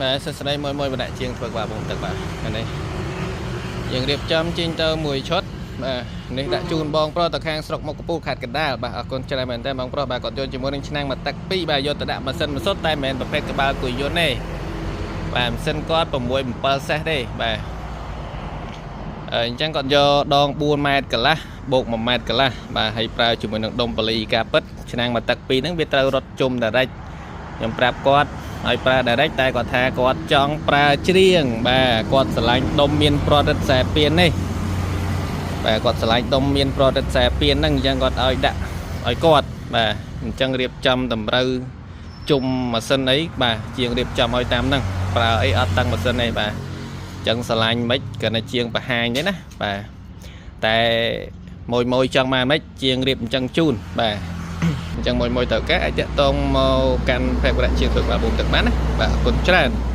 បាទសួស្តីមួយមួយបដាក់ជាងធ្វើក្បាលបូមទឹកបាទនេះយើងរៀបចំចេញទៅមួយឈុតបាទនេះដាក់ជូនបងប្រុសទៅខាងស្រុកមុខកពូលខេត្តកណ្ដាលបាទអរគុណច្រើនមែនតើបងប្រុសបាទគាត់យកជាមួយនឹងឆ្នាំងមួយទឹក2បាទយកទៅដាក់ម៉ាស៊ីនម៉ាស៊ុតតែមិនមែនប្រភេទក្បាលគុយយន្តទេបាទម៉ាស៊ីនគាត់6 7សេះទេបាទអញ្ចឹងគាត់យកដង4ម៉ែត្រកន្លះបូក1ម៉ែត្រកន្លះបាទហើយប្រើជាមួយនឹងដុំប៉ូលីការពិតឆ្នាំងមួយទឹក2ហ្នឹងវាត្រូវរត់ជុំ direct ខ្ញុំប្រាប់គាត់ឲ្យប្រើ direct តែគាត់ថាគាត់ចង់ប្រើច្រៀងបាទគាត់ស្រឡាញ់ដុំមានប្រឌិតខ្សែពៀននេះបាទគាត់ស្រឡាញ់ដុំមានប្រឌិតខ្សែពៀនហ្នឹងអញ្ចឹងគាត់ឲ្យដាក់ឲ្យគាត់បាទអញ្ចឹងរៀបចំតម្រូវជុំម៉ាស៊ីនអីបាទជាងរៀបចំឲ្យតាមហ្នឹងប្រើអីអត់តាំងម៉ាស៊ីនអីបាទអញ្ចឹងស្រឡាញ់មិនគាត់តែជាងបង្ហាញទេណាបាទតែមួយមួយចង់មកមិនជាងរៀបអញ្ចឹងជូនបាទអញ្ចឹងមួយមួយត្រូវការអាចតាក់ទងមកកាន់ភេទវរៈជាងធ្វើក្បាលបូមទឹកបានណាបាទអរគុណច្រើន។